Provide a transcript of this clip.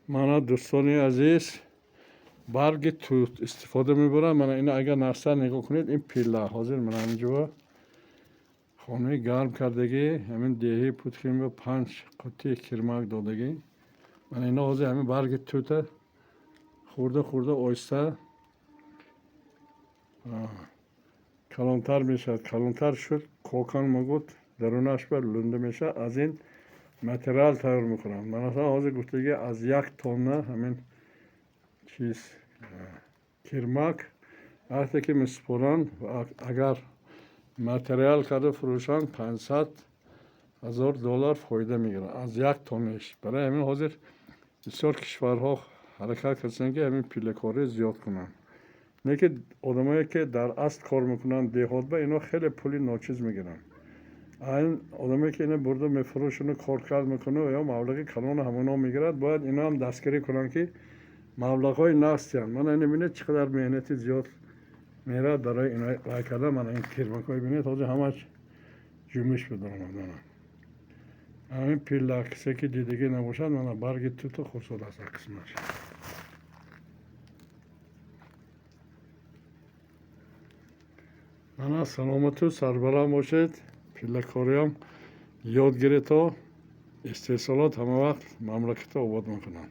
Мана, дӯстони азиз, барги тут истифода мебаранд. Мана ина, агар наста нигоҳ кунед, ин пилла ҳозир мана ҳаминҷо хонаи гарм кардагӣ, ҳамин деҳаи Путкин 5 қуттии кирмак додагӣ. Мана ино ҳозир ҳамин барги тута хӯрда хӯрда оҳиста калонтар мешавад. Калонтар шуд, кокон мегӯд, дарунаш ба лунда мешавад, аз ин материал тайёр мекунанд. Масалан, ҳозир гуфтагӣ, аз 1 тонна ҳамин чиз кирмак вақте ки месупоранд, агар материал карда фурӯшанд, 500 000 доллар фоида мегиранд аз 1 тоннааш. Барои ҳамин ҳозир бисёр кишварҳо ҳаракат карданд, ки ҳамин пиллакорӣ зиёд кунанд. Не ки одамое, ки дар асл кор мекунанд деҳотба, ино хеле пули ночиз мегиранд. Ин одамое, ки ина бурда мефурӯшану коркард мекуну ё маблағи калону ҳамоно мегирад, бояд иноам дастгирӣ кунанд, ки маблағҳои нағз тиҳанд. Мана ина бинед, чӣ қадар меҳнати зиёд меравад барои ина рай кардан. Мана ин кирмакҳои бинед, ҳозир ҳамаш ҷумиш бидоромад. Мана ҳамин пилла, кисе ки дидагӣ набошад, мана барги туту хурсод аст қисмаш. Мана, саломату сарбаланд бошед. Пиллакориам ёд гиред, то истеҳсолот ҳама вақт мамлакатро обод мекунанд.